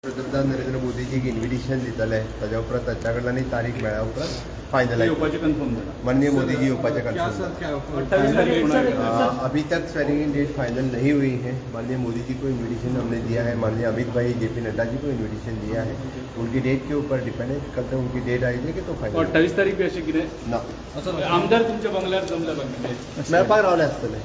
पंतप्रधान नरेंद्र मोदीजीक इन्व्हिटेशन दितले. ताज्या उपरांत ताच्या कडल्यानूय तारीख मेळ्ळ्या उपरांत फायनलायज. येवपाचें कन्फर्म जाला? माननीय मोदी जी येवपाचें क्या कन्फर्म. सर, क्या 28 तारीख कोणाक? अभी तक स्वेरिंग इन डेट फाइनल नहीं हुई है. माननीय मोदी जी को इनविटेशन हमने दिया है, माननीय अमित भाई जे पी नड्डा जी को इनविटेशन दिया है. उनकी डेट के ऊपर डिपेंड है. कल तक उनकी डेट आई जाएगी तो फाइनल. 28 तारीख बी अशें कितें? ना. आमदार तुमच्या बंगल्यार जमले बाकी? मेळपाक रावले आसतले.